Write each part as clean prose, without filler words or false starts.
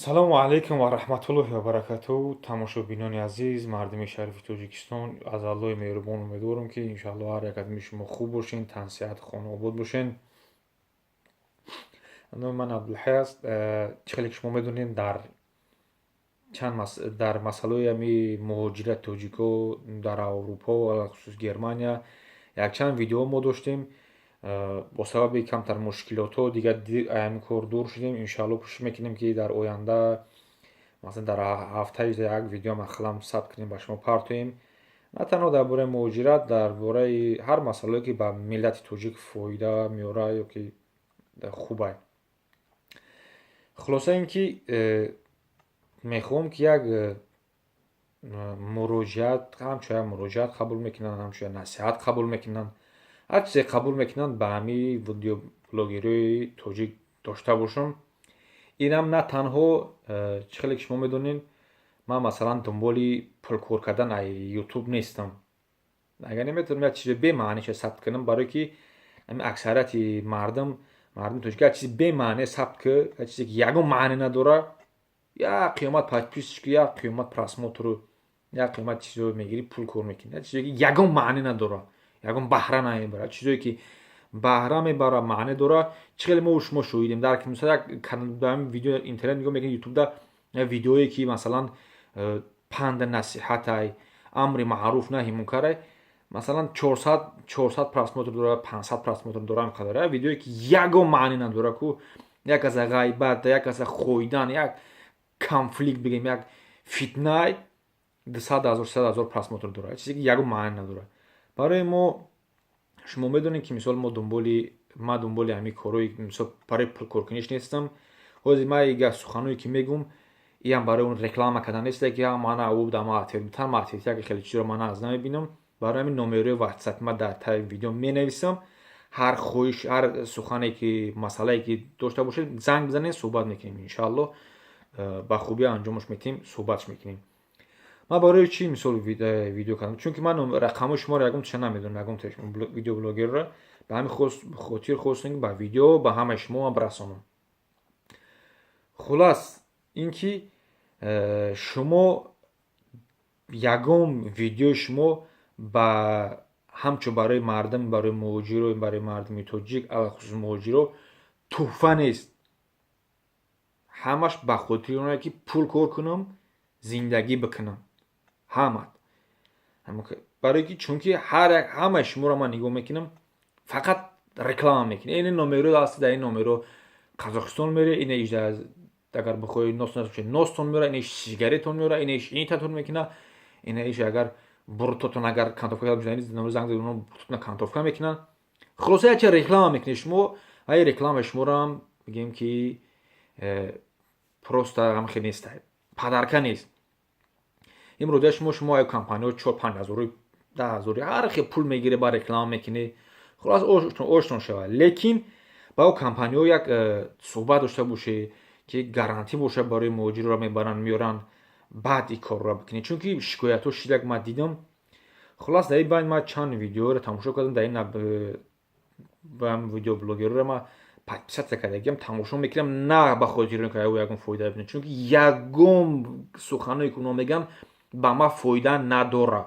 Салому алайкум ва раҳматуллоҳи ва баракатуҳ. Тамошобинони азиз, мардуми шарифи Тоҷикистон, аз Аллоҳи меҳрубон умедворам, ки иншоаллоҳ ҳар як аз шумо хуб бошен, тансиҳат, хонаобод бошен. Номи ман Абдулҳай аст. Чӣ хеле ки шумо медонед, дар чанд дар масъалаи ҳами муҳоҷирати тоҷико дар Аврупо, алахусус Германия, якчанд видео мо доштем. Бо сабаби камтар мушкилотҳо дигар ҳамин кор дур шудем. Иншоалло, кӯшиш мекунем, ки дар оянда, масалан, дар ҳафтаи як видео махалам сабт кунем, ба шумо партоем, на танҳо дар бораи муҳоҷират, дар бораи ҳар масъалае, ки ба миллати тоҷик фоида меорад ё ки хубай. Хулоса, ин ки мехоҳам, ки як муроҷиат, ҳамчун як муроҷиат қабул мекунанд, ҳамчун як насиҳат қабул мекунанд, ҳар чизе қабул мекунанд, ба ҳамин видеоблогерҳои тоҷик дошта бошам. Инам на танҳо, чӣ хеле ки шумо медонед, ман, масалан, дунболи пулкор кардан аз Ютуб нестам. Агар наметавонам як чизи бемаъниша сабт кунам, барое ки ҳамин аксарияти мардум, мардуми тоҷик, як чизи бемаъне сабт ки, як чизе ки ягон маъне надорад, як қиёмат подписчик, як қиёмат просмотру, як қиёмат чизо мегирӣ, пул кор мекунӣ. Як чизе ки ягон маъне надорад, ягон баҳра намебарад. Чизое ки баҳра мебарад, маъне дорад, чӣ хеле мо шумо шоҳидем, дар мисол як видео интернет нигоҳ мекунед, Ютубда видеое ки, масалан, панда насиҳатай, амри маъруф, наҳи мункарай, масалан, 400 400 просмотр дорад, 500 просмотр дорад. Ҳамқадар видеое ки ягон маъне надорад ку, як каса ғайбат, як каса хоидан, як конфликт бигем, як фитнай, 200 000, 300 000 просмотр дорад, чизе ки ягон маъне надорад. Барои мо, шумо медонед, ки мисол мо дунболи, ман дунболи ҳамин корҳои, мисол, барои пулкоркуниш нестам. Ҳозир ман ига суханое ки мегӯм, иам барои он реклама кардан несте, ки мана ӯ да ма ответ битан, ма ответ як хеле чизро ман аз намебинам. Барои ҳамин номерои Ватсап ма дар таи видео менависам. Ҳар хоҳиш, ҳар сухане ки, масъалае ки дошта бошед, занг бизанед, суҳбат мекунем. Иншаалло, ба хубӣ анҷомаш метиҳем, суҳбатш мекунем. Ман барои чӣ, мисол, видео кардам? Чунки ман рақамҳои шуморо ягон тиша намедонам, ягон видеоблогерро. Ба ҳамин хотир хостем, ки ба видео ба ҳамаи шумо ман бирасонам. Хулас, ин ки шумо ягон видеои шумо ба ҳамчун барои мардум, барои муҳоҷиро, барои мардуми тоҷик, алахусус муҳоҷиро, тӯҳфа нест. Ҳамаш ба хотири оне ки пул кор кунам, зиндагӣ бикунам, ҳамат барое ки, чунки ҳар як, ҳамаи шуморо ман нигоҳ мекунам, фақат реклама мекунем. Ин номеро ҳасти, дар ин номеро Қазоқистон мере, ина агар бихоҳӣ нос ностон меора, ина сигаретон меора, ина интатон мекуна, ина агар буртотон агар кантовка занг, буртотона кантовка мекунанд. Хулоса, якча реклама мекунед шумо. Ай рекламаи шуморо мегӯем, ки просто ҳамхел нест, подарка нест. Имрӯза шумо ай компаниҳо чор панҷ ҳазору, 10 ҳазори, ҳар хел пул мегире, ба реклама мекунӣ. Хулос, ошно шавад, лекин ба о компаниҳо як суҳбат дошта бошед, ки гарантӣ бошад барои муҳоҷирро мебаранд, меоранд, баъд ин корро бикунед, чунки шикоятҳо шидак ман дидам. Хулас, дар ин байн ман чанд видеоро тамошо кардам. Дар ин видеоблогерро ман подписаться кардагиам, тамошо мекунам, на ба хотири он ки ягон фоида бинам, чунки ягон суханое ки оно мегӯянд, ба ман фоида надорад,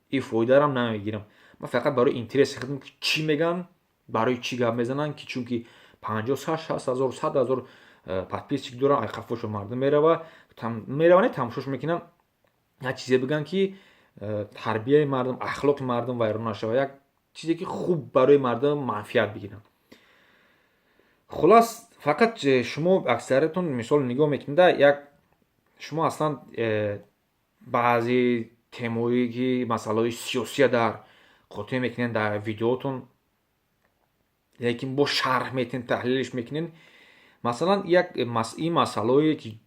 ин фоидарам намегирам. Ман фақат барои интереси худам, ки чӣ мегӯянд, барои чӣ гап мезананд, ки чунки 50, 60 000, 100 000 подписчик доранд, ай қафошо мардум мерава, мерава, не, тамошош мекунанд. Як чизе бигӯянд, ки тарбияи мардум, ахлоқи мардум вайрон нашавад, як чизе ки хуб барои мардум манфиат бигиранд. Хулас, фақат шумо аксариятон, мисол, нигоҳ мекунед, як шумо аслан баъзе темое ки масъалаҳои сиёсия дар қотӣ мекунед дар видеотон, лекин бо шарҳ метиҳед, таҳлилш мекунед. Масалан, як ин масъалое ки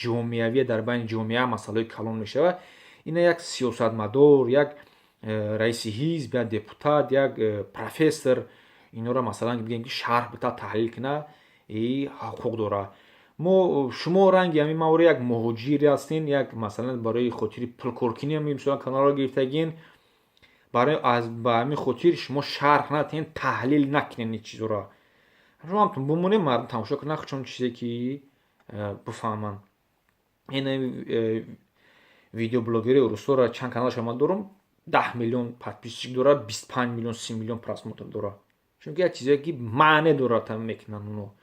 ҷомеавия, дар байни ҷомеа масъалаҳои калон мешавад, ина як сиёсатмадор, як раиси ҳизб, як депутат, як профессор инора, масалан, бигем, ки шарҳ бита, таҳлил куна, и ҳуқуқ дорад. Мо шумо ранги ҳамин маври як муҳоҷир ҳастен, як, масалан, барои хотири пулкоркунӣ мисолан каналро гирифтагин. Барои аз ба ҳамин хотир шумо шарҳ натиҳен, таҳлил накунен ин чизоро. Шумо ҳамтон бимонед, мардум тамошо кунанд, чун чизе ки бифаҳманд. Ин видеоблогери русоро чанд каналаша ман дорам, 10 миллион подписчик дорад, 25 миллион, 30 миллион просмотр дорад, чунки як чизое ки маъне дорад мекунанд оно.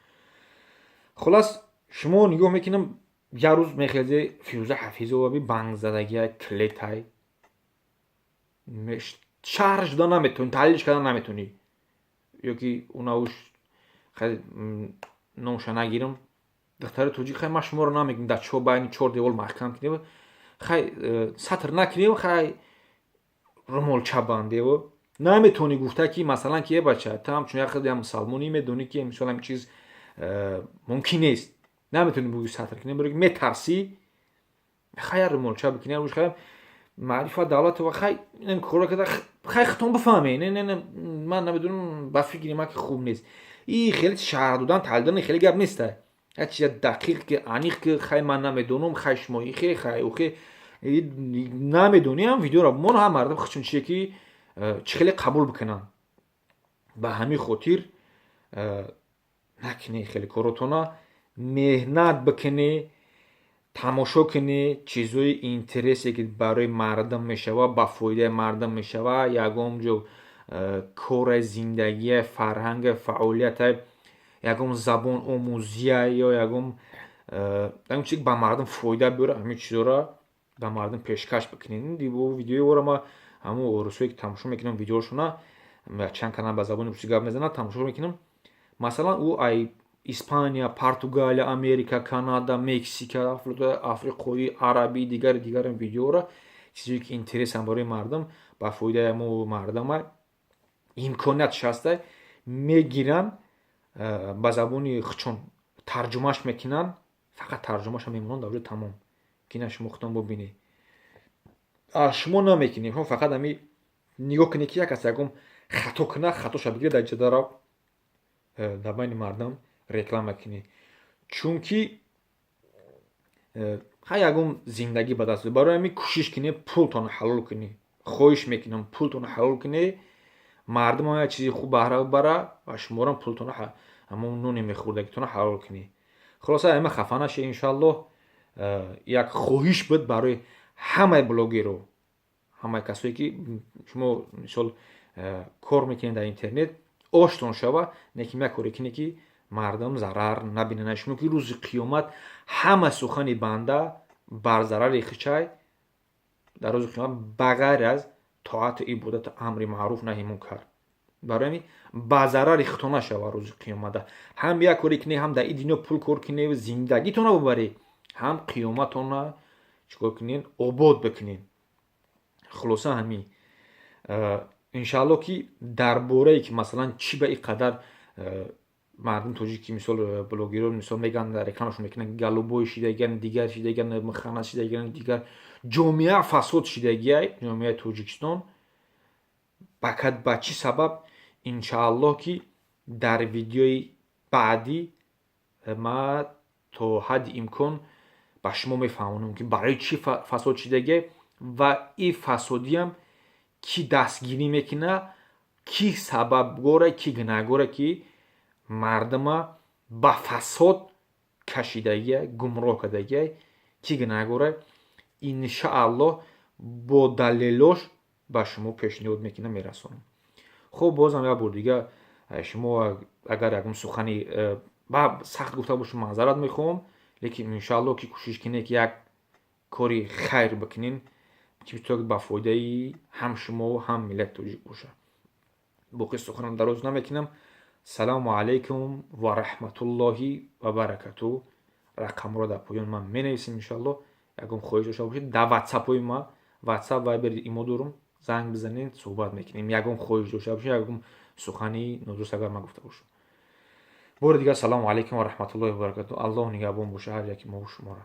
Хулас, шумо нигоҳ мекунам, як рӯз мехезе, Фирӯза Ҳафизова би бангзадагия клетай, шаҳр шуда наметавонӣ, таҳлилш карда наметавонӣ. Ё ки унауш, номша нагирам, духтари тоҷик. Хай, ман шуморо намегӯм, дар чо байни чор девол маҳкам кунем, хай, сатр накунем, хай, румолча бандеву наметавонӣ гуфта, ки масалан, ки е бача, ту ҳамчун як як мусалмонӣ медонӣ, ки мисол ҳамин чиз мумкин нест. Наметавонӣ бугӯи сатр кунем, барои метарсӣ. Хай, як румолча бикунем, хай, Маърифа Давлатова, хай, кора карда, хай, хитон бифаҳме. Не, не, ман намедонам, ба фикри ман ки хуб нест. И хеле шаҳр додан, таҳлил додан хеле гап неста. Як чиза дақиқ ки, аниқ ки, хай, ман намедонам, хай, шумо ихе, хай, ухе намедониам. Видеоро мон, ҳам мардум худшон чие ки чӣ хеле қабул бикунанд. Ба ҳамин хотир накунӣ хеле коротона, меҳнат бикунӣ, тамошо кунӣ чизҳои интересе ки барои мардум мешава, ба фоидаи мардум мешава, ягон ҷо кора, зиндагия, фарҳанга, фаъолията, ягон забон омӯзия ё ягон чизе ба мардум фоида биёра, ҳамин чизҳоро ба мардум пешкаш бикунед. Видеои ора ма, ҳамун русое ки тамошо мекунам видеошона, чанд канал ба забони русӣ гап мезанад, тамошо мекунам. Масалан, ӯ ай Испания, Португалия, Америка, Канада, Мексика, африқоӣ, арабӣ, дигари дигари видеоро, чизое ки интересанд барои мардум, ба фоидаи мо мардума, имкониятш ҳаста, мегиранд, ба забони худшон тарҷумаш мекунанд, фақат тарҷумаша мемонанд дар ҷо, тамом. Ки на, шумо худтон бубинед, шумо намекунед, шумо фақат ами нигоҳ кунед, ки як кас ягон хато кунад, хатоша бигиред, дар ҷадара дар байни мардум реклама кунед, чунки ҳар ягон зиндагӣ ба даст. Барои ҳамин кӯшиш кунед, пултонро ҳалол кунед. Хоҳиш мекунам, пултонро ҳалол кунед, мардум як чизи хуб баҳра бибара ва шуморам пултонро, ҳамон ноне мехӯрдагитонро ҳалол кунед. Хулоса, ама хафа нашед, иншоаллоҳ. Як хоҳиш буд барои ҳамаи блогеру, ҳамаи касое ки шумо мисол кор мекунед дар интернет, оштон шава, неким як коре кунед, ки мардум зарар набинанд. Шумо ки рӯзи қиёмат ҳама сухани банда бар зарари хичай дар рӯзи қиёмат, ба ғайр аз тоату ибодату амри маъруф, наҳи мункар. Барои ҳамин ба зарари худтон нашава рӯзи қиёмата. Ҳам як коре кунед, ҳам дар ин дунё пул кор кунед, зиндагитонро бубаред, ҳам қиёматонро чикор кунед, обод бикунед. Хулоса, ҳамин. Иншааллоҳ, ки дар борае ки масалан чӣ ба ин қадар мардум тоҷик, ки мисол блогерон мисол мегӯянд, рекламашон мекунанд, голубой шидагиан, дигар шидагиан, муханнас шидагиан, дигар ҷомеа фасод шидагиай, ҷомеаи Тоҷикистон ба чӣ сабаб, иншааллоҳ, ки дар видеои баъдӣ ма то ҳадди имкон ба шумо мефаҳмонам, ки барои чӣ фасод шидагиай ва ин фасодиам кӣ дастгирӣ мекунад, кӣ сабабгоре, кӣ гунаҳгоре, ки мардума ба фасод кашидагиай, гумроҳ кардагиай, кӣ гунаҳгоре. Иншааллоҳ, бо далелош ба шумо пешниҳод мекунам, мерасонам. Хуб, бозам як бор дига, шумо агар ягон сухани сахт гуфта бошам, маъзарат мехоҳам, лекин иншааллоҳ, ки кӯшиш кунед, ки як кори хайр бикунед, ки ба фоидаи ҳам шумо, ҳам миллати тоҷик бошад. Боқӣ суханам дароз намекунам. Салому алайкум ва раҳматуллоҳи ва баракату. Рақамро дар поён ман менависем, иншоаллоҳ. Ягон хоҳиш дошта бошед, дар ватсапҳои ма, Ватсап, Вайбер, Имо дорум, занг бизанед, суҳбат мекунем. Ягон хоҳиш дошта бошед, ягон сухани нодуруст агар ман гуфта бошам. Бори дигар, салому алайкум ва раҳматуллоҳи ва баракату. Аллоҳ нигаҳбон боша ҳар яки мову шуморо.